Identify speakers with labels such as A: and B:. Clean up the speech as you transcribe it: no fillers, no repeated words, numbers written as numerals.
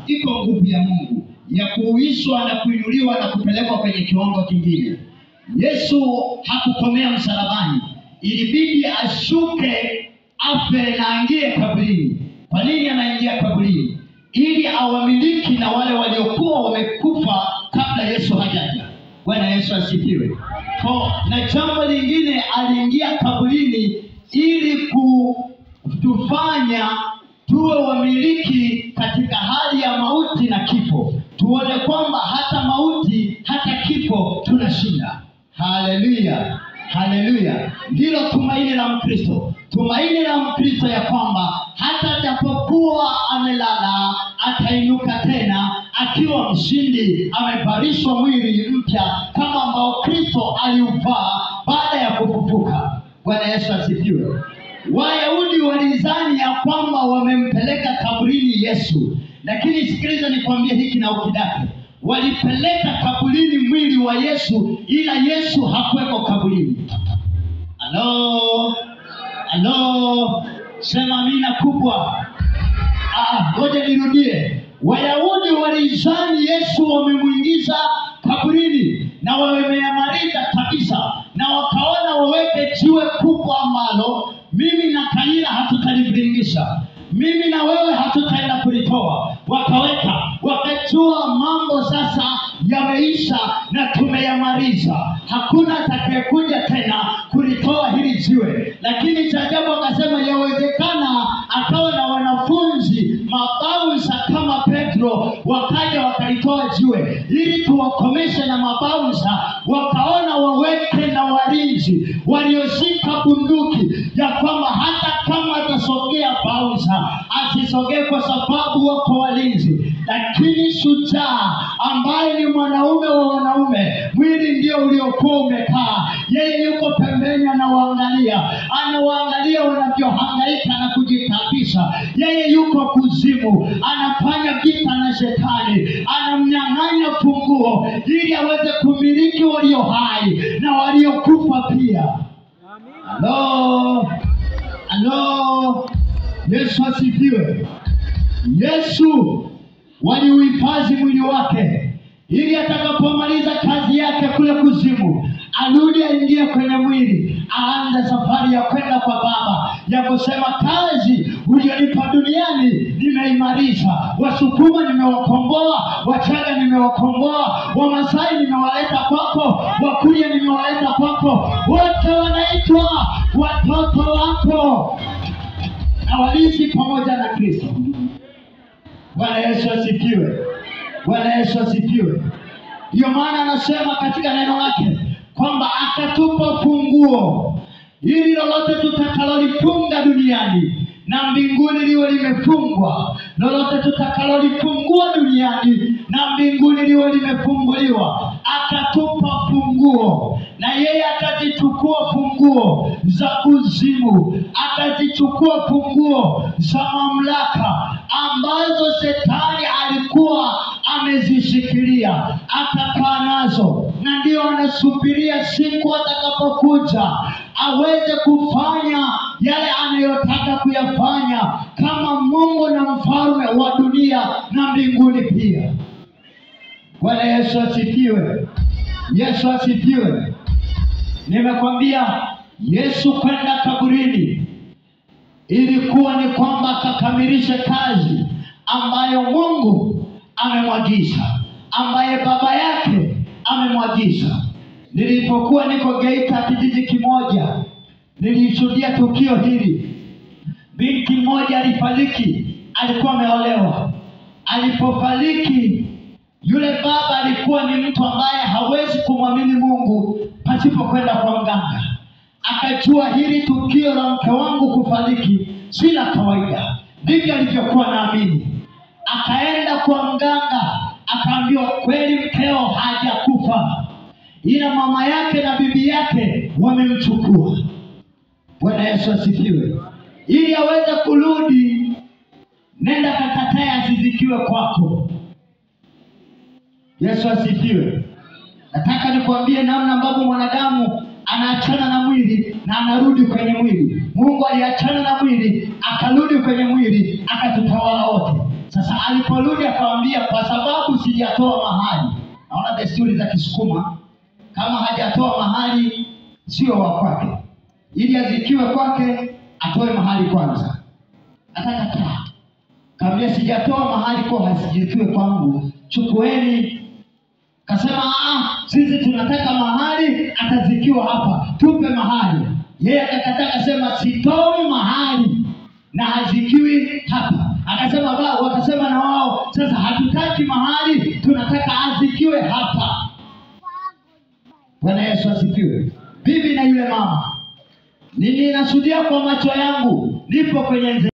A: iko nguvu ya Mungu ya kuuishwa na kuinuliwa na kupelekwa kwenye kiwango kingine. Yesu hakukomea msalabani, ilibidi ashuke, afe na aingie kaburini. Kwa nini anaingia kaburini? Ili awamiliki na wale waliokuwa wamekufa kabla Yesu hajaja. Bwana Yesu asifiwe. Na jambo lingine, aliingia kaburini ili kutufanya tuwe wamiliki katika hali ya mauti na kifo. Tuone kwamba hata mauti hata kifo tunashinda. Haleluya, haleluya. Ndilo tumaini la Mkristo. Tumaini la Mkristo ya kwamba hata ajapokuwa amelala atainuka tena akiwa mshindi, amevalishwa mwili mpya kama ambao Kristo aliuvaa baada ya kufufuka. Bwana Yesu asifiwe. Wayahudi walizani ya kwamba wamempeleka kaburini Yesu, lakini sikiliza nikwambie hiki na ukidake. Walipeleka kaburini mwili wa Yesu, ila Yesu hakuweko kaburini. Halo, halo, sema amina kubwa. Ngoja nirudie. Wayahudi walizani Yesu wamemuingiza kaburini na wamemaliza kabisa, na wakaona waweke jiwe kubwa ambalo mimi na Kaila hatutalivingisha, mimi na wewe hatutaenda kulitoa. Wakaweka, wakajua mambo sasa yameisha na tumeyamaliza, hakuna atakayekuja tena kulitoa hili jiwe. Lakini cha ajabu akasema yawezekana akawa na wanafunzi mabausa kama Petro, wakaja wakalitoa jiwe ili tuwakomeshe na mabausa. Wakaona waweke na walinzi walioshika bunduki, ya kwamba hata kama atasogea bausa asisogee kwa sababu wako walinzi. Lakini shujaa ambaye ni mwanaume wa wanaume, mwili ndio uliokuwa umekaa, yeye yuko pembeni anawaangalia, anawaangalia wanavyohangaika na kujitabisha. Yeye yuko kuzimu, anafanya vita na shetani, anamnyang'anya funguo ili aweze kumiliki walio hai na waliokufa pia. Halo, halo, Yesu asifiwe. Yesu waliuhifadhi mwili wake ili atakapomaliza kazi yake kule kuzimu arudi aingie kwenye mwili, aanze safari ya kwenda kwa Baba, ya kusema kazi ulionipa duniani nimeimaliza. Wasukuma nimewakomboa, Wachaga nimewakomboa, Wamasai nimewaleta kwako, Wakuria nimewaleta kwako, wote wanaitwa watoto wako na waliishi pamoja na Kristo. Bwana Yesu asifiwe. Bwana Yesu asifiwe. Ndio maana anasema katika neno lake kwamba akatupa funguo ili lolote tutakalolifunga duniani na mbinguni liwe limefungwa, lolote tutakalolifungua duniani na mbinguni liwe limefunguliwa. Akatupa funguo, na yeye akazichukua funguo za kuzimu, akazichukua funguo za mamlaka ambazo shetani alikuwa amezishikilia, akakaa nazo, na ndio anasubiria siku atakapokuja aweze kufanya yale anayotaka kuyafanya kama Mungu na mfalme wa dunia na mbinguni pia. Bwana Yesu asifiwe. Yesu asifiwe. Nimekwambia Yesu kwenda kaburini ilikuwa ni kwamba akakamilishe kazi ambayo Mungu amemwagiza, ambaye Baba yake amemwagiza. Nilipokuwa niko Geita kijiji kimoja, nilishuhudia tukio hili. Binti mmoja alifariki, alikuwa ameolewa. Alipofariki, yule baba alikuwa ni mtu ambaye hawezi kumwamini Mungu pasipo kwenda kwa mganga. Akajua hili tukio la mke wangu kufariki si la kawaida, ndivyo alivyokuwa naamini. Akaenda kwa mganga, akaambiwa kweli mkeo hajakufa, ila mama yake na bibi yake wamemchukua. Bwana Yesu asifiwe. Ili aweze kurudi, nenda kakatae asizikiwe kwako. Yesu asifiwe. Nataka nikwambie namna ambavyo mwanadamu anaachana na mwili na anarudi kwenye mwili. Mungu aliachana na mwili, akarudi kwenye mwili, akatutawala wote. Sasa aliporudi akamwambia, kwa sababu sijatoa mahali. Naona desturi za Kisukuma, kama hajatoa mahali sio wa kwake, ili azikiwe kwake atoe mahali kwanza. Akakataa, kaambia sijatoa mahali kwa hasijikiwe kwangu, chukueni. Kasema sisi tunataka mahali, atazikiwa hapa, tupe mahali. Yeye akakataa, akasema sitoi mahali na hazikiwi hapa. Akasema wakasema na wao, sasa hatutaki mahali, tunataka azikiwe hapa. Bwana Yesu asifiwe. Bibi na yule mama, ninashuhudia kwa macho yangu, nipo kwenye